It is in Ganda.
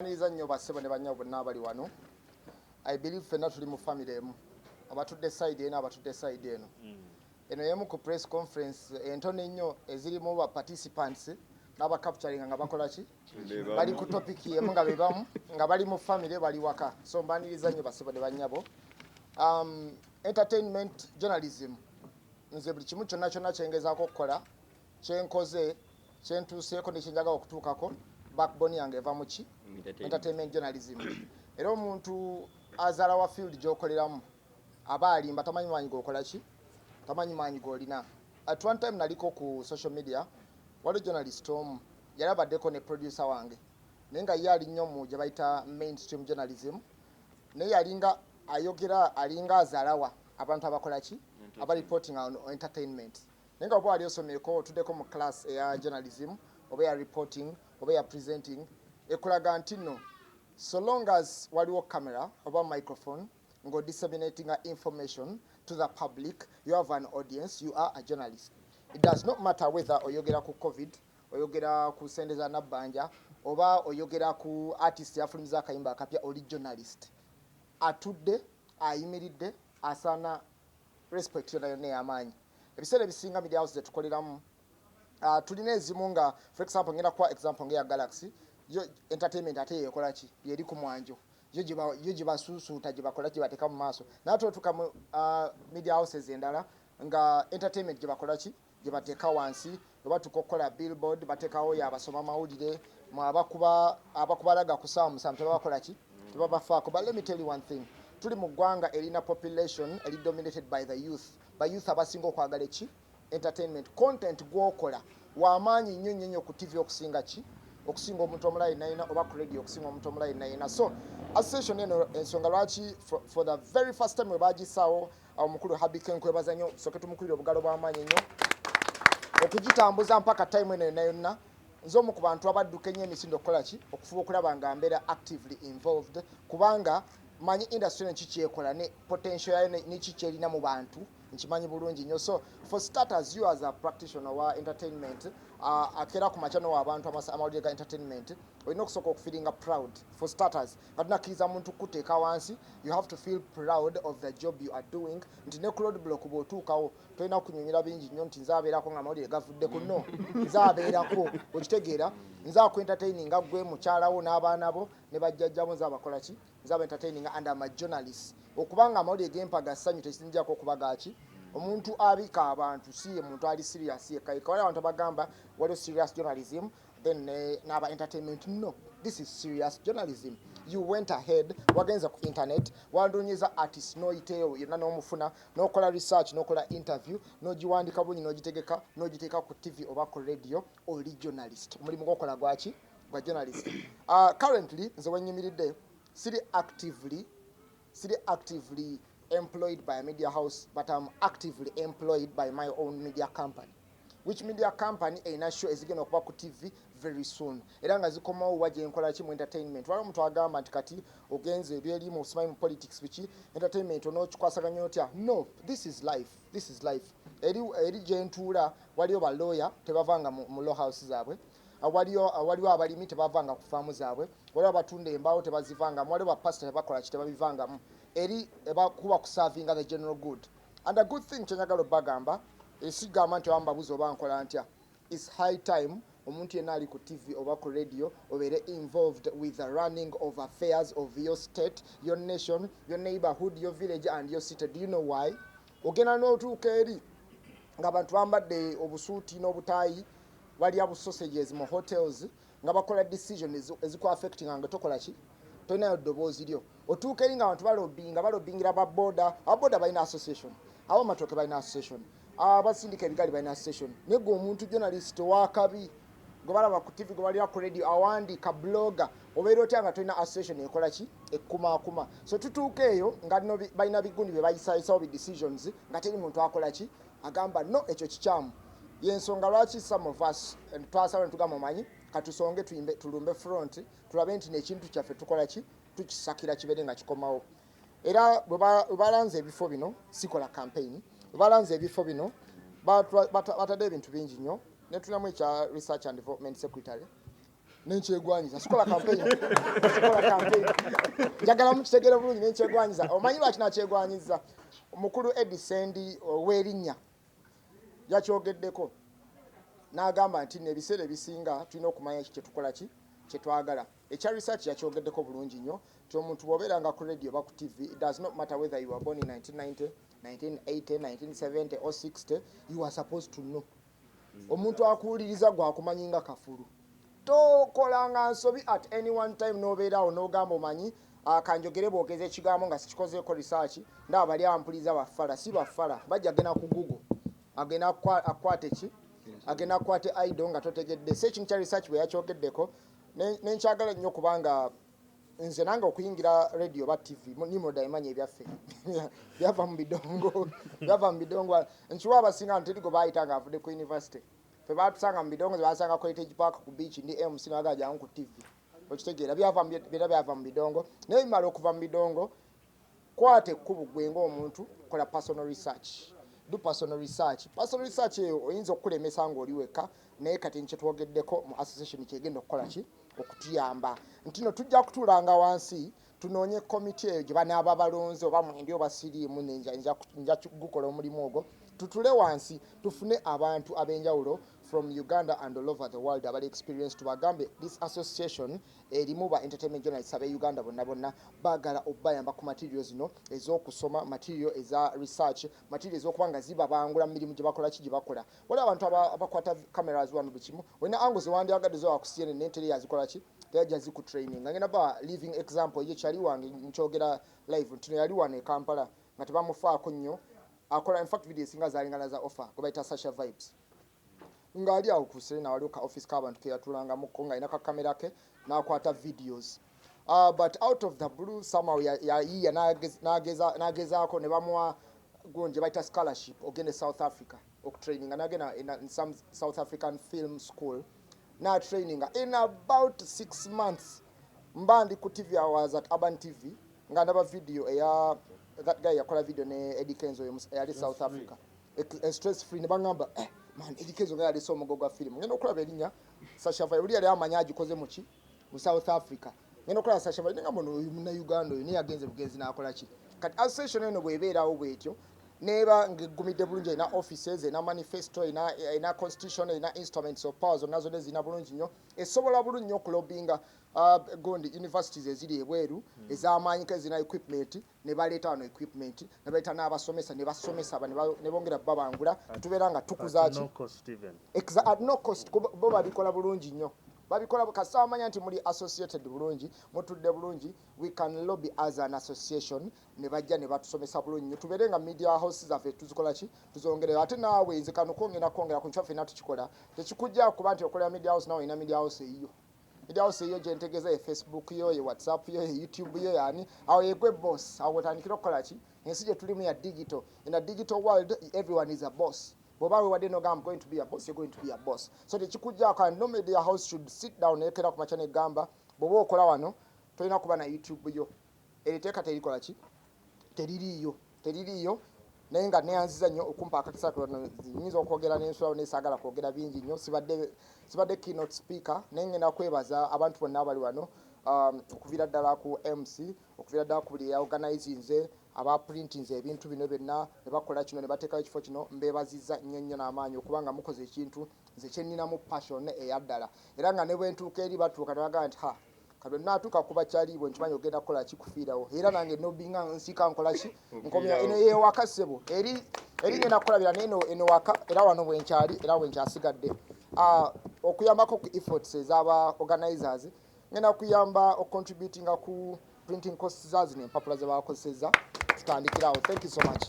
Mbaniriza nnyo bassebo ne bannyabo bonna abali wano. I believe ffenna tuli mu family emu, abatudde side eno, abatudde side eno. Eno y'emu ku press conference entono ennyo ezirimu ba participants n'abacapturinga nga bakola ki? Bali ku topic emu nga bebamu, nga bali mu family, bali waka. So mbaniriza nnyo bassebo ne bannyabo. Entertainment journalism, nze buli kimu kyonna kyonna kyengezaako okukola, kyenkoze, kyentuuseeko ne kyenjagala okutuukako, backbone yange eva mu ki? Entertainment journalism. Era omuntu azaala wa field gy'okoleramu aba alimba, tamanyi maanyi g'okola ki, tamanyi maanyi g'olina. At one time naliko ku social media, waliwo journalist omu yali abaddeko ne producer wange, naye nga ye ali nnyo mu gye bayita mainstream journalism, naye yalinga ayogera alinga azaalawa abantu abakola ki, aba reporting on entertainment. Naye nga oba wali osomyeko, otuddeko mu class eya journalism oba eya reporting oba eya presenting, ekulaga nti nno so long as waliwo camera oba microphone ng'odisseminating information to the public, you have an audience, you are a journalist. It does not matter whether oyogera ku COVID, oyogera ku sente za nabbanja, oba oyogera ku artist yafulumiza akayimba akapya, oli journalist. Atudde, ayimiridde, asaana respect yonna yonna ey'amaanyi. Ebiseera ebisinga media house zetukoleramu, tulina ezimu nga, for example, ngenda kuwa example nga eya Galaxy, yo entertainment ate yekola ki, yeri ku mwanjo, yo gye basuusuuta, gye bakola, gye bateeka mu maaso. Naye ate otuuka mu media houses endala nga entertainment gye bakola ki, gye bateeka wansi. Bwe batuuka okukola billboard, bateekawo yabasoma mawulire mu abakuba abakubalaga ku ssaawa 7, tebabakola ki, tebabafaako. But let me tell you one thing: tuli mu ggwanga erina population eri dominated by the youth. Ba youth abasinga okwagala eki? Entertainment content. Gwokola wamaanyi nnyo nnyo nnyo ku TV okusinga ki, okusinga omuntu omulala yenna, oba ku radio okusinga omuntu omulala yenna yenna. So association eno, ensonga lwaki for the very first time we bagisaawo, omukulu Habike, nkwebaza nnyo, soke tumukulira obugalo bw'amaanyi nnyo okugitambuza mpaka time eno yonna yonna. Nze omu ku bantu abadduka ennyo emisinde okukola ki, okufuba okulaba nga mbeera actively involved, kubanga manyi industry eno kikyekola ne potential yayo neki kyerina mu bantu, nkimanyi bulungi nnyo. So for starters, you as a practitioner wa entertainment, akeera ku makya nowa abantu amawulire ga entertainment, olina okusooka okufeelinga proud. For starters, nga tunakkiriza muntu kukuteeka wansi, you have to feel proud of the job you are doing, nti ne ku road block bw'otuukawo tolina kunyumira bingi nnyo nti nze abeerako nga amawulire gavuddeko. No, nze abeerako, okitegeera? Nze akuentertaininga gwe, mukyalawo n'abaana bo ne bajjajjabo. Nze abakola ki, nze aba entertaininga, and am a journalist. Okubanga amawulire gempa ga ssanyu tekinjako okuba gaki. Omuntu abika abantu si ye muntu ali serious yekka yekka. Waliwo abantu abagamba waliwo serious journalism, then n'aba entertainment. No, this is serious journalism. You went ahead, wagenza ku internet, wandonyeza artist, n'oyiteeyo yonna n'omufuna, n'okola research, n'okola interview, n'ogiwandika bulungi, n'ogitegeka, n'ogiteeka ku TV oba ku radio. Oli journalist. Omulimu gwokola gwaki? Gwa journalist. Currently nze wenyimiridde siri actively employed by a media house, but I'm actively employed by my own media company, which media company erina show ezigenda okuba ku TV very soon, era nga zikomawo wa gyenkola ki, mu entertainment. Waliwo omuntu agamba nti kati ogenze ebyerimu, simanyi mu politics, biki, entertainment onookikwasaganya otya? No, this is life, this is life. Eri gyentuula waliyo balawyer tebavanga mu law house zaabwe. Waliwo abalimi tebavanga ku faamu zaabwe, waliwo abatunda embaawo tebazivangamu, waliwo bapasita tebakola ki, tebabivangamu. Eri kuba kuservinga the general good. And a good thing kyenjagala obbagamba, esigamba nti wambabuza oba nkola ntya, is high time omuntu yenna ali ku TV oba ku radio obeere involved with the running of affairs of your state, your nation, your neighborhood, your village and your city. Do you know why? Ogenda n'otuuka eri ng'abantu bambadde obusuuti n'obutaayi, balya bu sausages mu hotels, nga bakola decision ezikuaffectinga nga tokola ki, tolinayo ddoboozi lyo. Otuuka eri nga abantu balobinga, balobingira baboda, ababoda balina association, abamatooke balina association, abasindika ebigali balina association, naye gwe omuntu journalist owakabi gwe balaba ku TV, gwe balira ku radio, awandiika, blogger, obeera otya nga tolina association ekola ki, ekkumaakuma? So tutuuka eyo nga nno balina bigundi bye bayisayisawo bi decisions nga teri muntu akola ki, agamba no, ekyo kikyamu. Yensonga lwaki some of us twasaba ne tugamba, omanyi, katusonge tuyimbe, tulumbe front, tulabe nti nekintu kyaffe tukola ki, tukisakira kibeere nga kikomawo. Era bwe balanze ebifo bino, sikola campaign, bwe balanze ebifo bino batadde ebintu bingi nnyo, netunamu ekya research and development secretary. Nenkyegwanyiza. Sikola campaign, sikola campaign. Njagala mukitegere bulungi. Nenkyegwanyiza. Omanyi lwaki nakyegwanyiza? Omukulu Eddie Sendi ow'erinnya yakyogeddeko n'agamba nti n'ebiseera ebisinga tulina okumanya ki kyetukola, ki kyetwagala. Ekya research yakyogeddeko bulungi nnyo nti omuntu bw'obeeranga ku radio oba ku TV, it does not matter whether you were born in 1990, 1980, 1970 or 60, you are supposed to know. Omuntu akuwuliriza gwakumanyi nga kafulu. Tokolanga nsobi at any one time n'obeeraawo n'ogamba, omanyi, kanjogere bwogeza ekigambo nga sikikozeeko research, ndaba bali ampuliza bafala. Si bafala, bajja genda ku Google, agenda akwate ki, agenda akwate idol nga totegedde. Si ekintu kya research bwe yakyogeddeko nenkyagala nnyo, kubanga nze nange okuyingira radio oba TV, Nimrod abimanyi, ebyaffe byava mu bidongo, byava mu bidongo. Nkiwa abasinga nti terigo bayita nga avudde ku university. Fe batusanga mu bidongo, basanga ku Heritage Park ku beach, ndi MC, naga jangu ku TV. Okitegeera? Byava byera byava mu bidongo. Naye bimala okuva mu bidongo, kwata ekkubo gwe ng'omuntu, kola personal research, do personal research. Personal research eyo oyinza okukulemesa ng'oli wekka, naye kati nkyetwogeddeko mu association kyegenda okukola ki? Okutuyamba nti no tujja kutuulanga wansi tunoonye komiti eyo gye banaaba balonze, oba mwendi oba siriimu, nja gukola omulimu ogwo. Tutule wansi tufune abantu ab'enjawulo from Uganda and all over the world abali experience, tubagambe this association erimu ba entertainment journalists ab'e Uganda bonna bonna, baagala okubayamba ku material zino ez'okusoma, material eza research, material ez'okuba nga zibabangula mu mirimu gye bakola ki, gye bakola. Waliwo abantu abakwata cameras wano, buli kimu olina angle zewandyagadde zowa ku CNN, naye teri yazikola ki, teyajja zikutraining. Ngenda ba living example ye kyali wange, nkyogera live nti no yali wano e Kampala nga tebamufaako nnyo akola. In fact, video esinga zalingana za offer gwe bayita Sasha Vibes, ng'ali awo ku Serena, waliwo ka office k'abantu ke yatulangamuko ng'alina ka kamera ke n'akwata videos. But out of the blue, somehow yayiiya n'agezaako ne bamuwa gonje bayita scholarship ogende South Africa okutraininga. N'agenda in some South African film school n'atraininga. In about 6 months, mba ndi ku TV, I was at Urban TV, nga ndaba video eya that guy yakola video ne Eddie Kenzo oyo eyali South Africa. Stress Free. Ne baŋŋamba, eh, man, Eddie Kenzo nga yalese omugo gwa film. Ngenda okulaba erinnya Sasha Vybz, oli yali amanyi agikoze muki mu South Africa. Ngenda okulaba Sasha Vybz, nenga mbono oyo Munnayuganda oyo, naye yagenze bugenzi n'akola ki. Kati association eno bw'ebeerawo bw'etyo, neeba ng'eggumidde bulungi, erina offices, erina manifesto, erina constitution, erina instruments of power zonna zonna ezirina bulungi nnyo, esobola bulungi nnyo okulobinga gundi universities eziri ebweru ez'amaanyi ko ezirina equipment, ne baleeta wano equipment, ne baleeta n'abasomesa ne basomesa aba ne bongera babangula, tubeera nga tukuza ki? At no cost even. At no cost, kuba bo babikola bulungi nnyo, babikola kasita bamanya nti muli associated bulungi, mutudde bulungi, we can lobby as an association ne bajja ne batusomesa bulungi nnyo, tubeere nga media house zaffe tuzikola ki, tuzongereyo. Ate naawe nze kano kwongera kwongera ku nkyo ffenna tukikola, tekikujja kuba nti okolera media house, nawe olina media house eyiyo. Media house eyo gyentegeeza ye Facebook yo, ye WhatsApp yo, ye YouTube yo, yani awo yegwe boss, awo wetandikira okukola ki. Ensi gye tulimu ya digital. In a digital world, everyone is a boss. Bw'oba wewadde nogamba, "I'm going to be a boss," you're going to be a boss. So tekikujjako, and no media house should sit down nekera ku makya negamba bw'oba okola wano tolina kuba na YouTube yo. Eriteeka terikola ki, teririiyo, teririiyo. Naye nga neyanziza nnyo okumpa akakisa kano. Nyinza okwogera n'ensulawo, naye saagala kwogera bingi nnyo, sibadde keynote speaker. Naye ngenda kwebaza abantu bonna abali wano, okuviira ddala ku MC, okuviira ddala ku buli yaorganizinze, abaprintinze ebintu bino byonna ne bakola kino ne bateekawo ekifo kino. Mbeebazizza nnyo nnyo n'amaanyi okubanga mukoze ekintu nze kyeninamu passion eyaddala. Era nga ne bwe ntuuka eri batuuka ne bagamba nti ha, kati naatuuka kuba kyaliibwe, nkimanyi ogenda kukola ki, kufiirawo. Era nange nobinga nsiika nkola ki, nkomya eno yewaka ssebo, eri eri ngenda kukolabira naye eno waka. Era wano bwenkyali era bwenkyasigadde. Ah, okuyambako ku efforts ez'aba organizers, ngenda kuyamba ocontributinga ku printing costs za zino empapula ze bakozesezza. Tutandikirawo. Thank you so much.